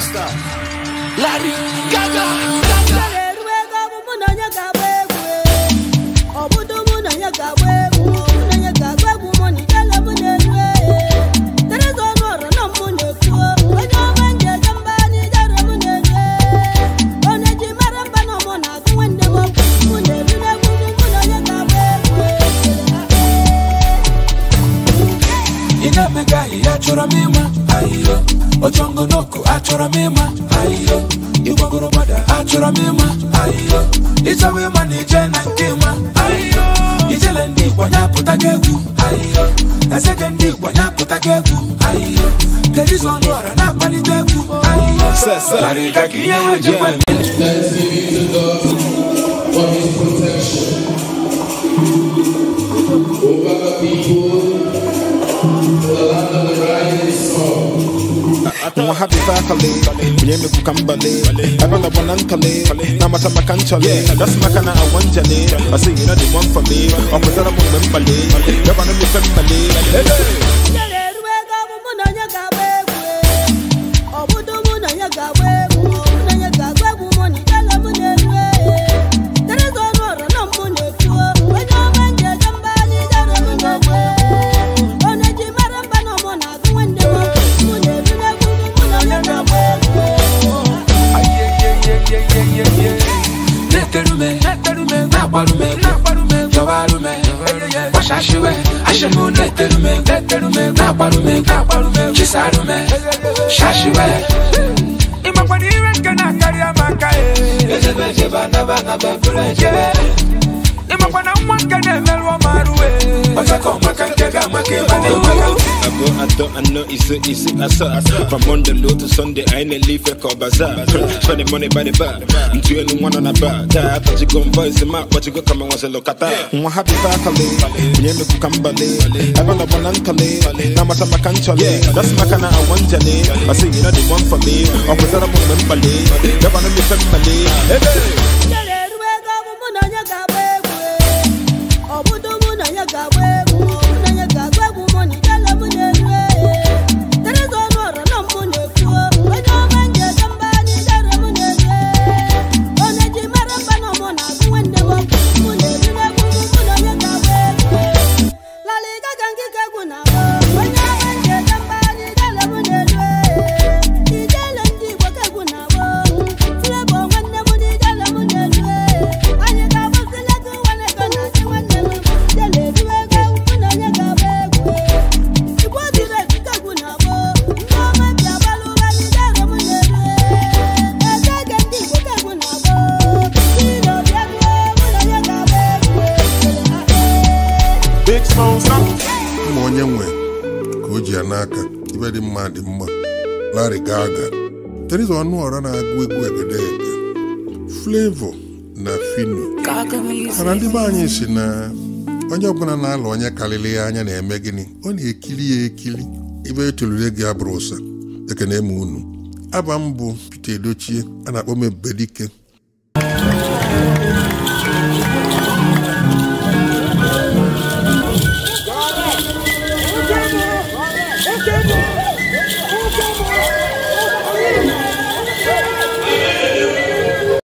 Superstar Larry Gaga. Achọrọ m ịma ayiyo, Ojongonoko. Achọrọ m ịma ayiyo, Igbogoro gbada. Achọrọ m ịma ayiyo, ịchọwa ịma na ije na nke ịma ayiyo, ijele ndị Igbo nyapụta gị egwu ayiyo, ezege ndị Igbo nyapụta gị egwu ayiyo, Teriza Ọnụọra na-akpalite egwu ayiyo, Larry Gaga ihe wejekwe. Thanks be to God for his protection over the people, the land of the rising sun. Nwa happy fakale, onye mekwu ka mbale, ebe na gbana nkale, na mata maka nchale, that's maka na awanjale, I say you know the one for me, ọ pụtara m mgbe mkpale, ebe na mmepe mkpale. I go, I don't, I know, it's a, I saw. From Monday low to Sunday, I ain't leave a call bazaar. Spending money by the bar. I'm 2 and 1 on a bar. I thought you go and voice him out, but you go come and once a look at that. I'm happy fakale, onye mekwu ka mbale, ebe na gbana nkale, na mata maka nchale, that's maka na awanjale, I say you know the one for me, ọ pụtara m mgbe mkpale, ebe na mmepe mkpale. Mma onye nwe ka o ji ya n'aka ibe dị mma dị mma. Larry Gaga, Teriza Ọnụọra na-agụ egwu egedege, Flavor na Fino. Mana ndị be anyị si na onye ọbụla na-alụ onye karịrị ya anya na-eme gịnị? Ọ na-ekiri ya ekiri. Ibe etolure gị abụrụ ụsa. Ekene m unu. Aba m bụ Peter Edochie, a na-akpọ m Ebubedike.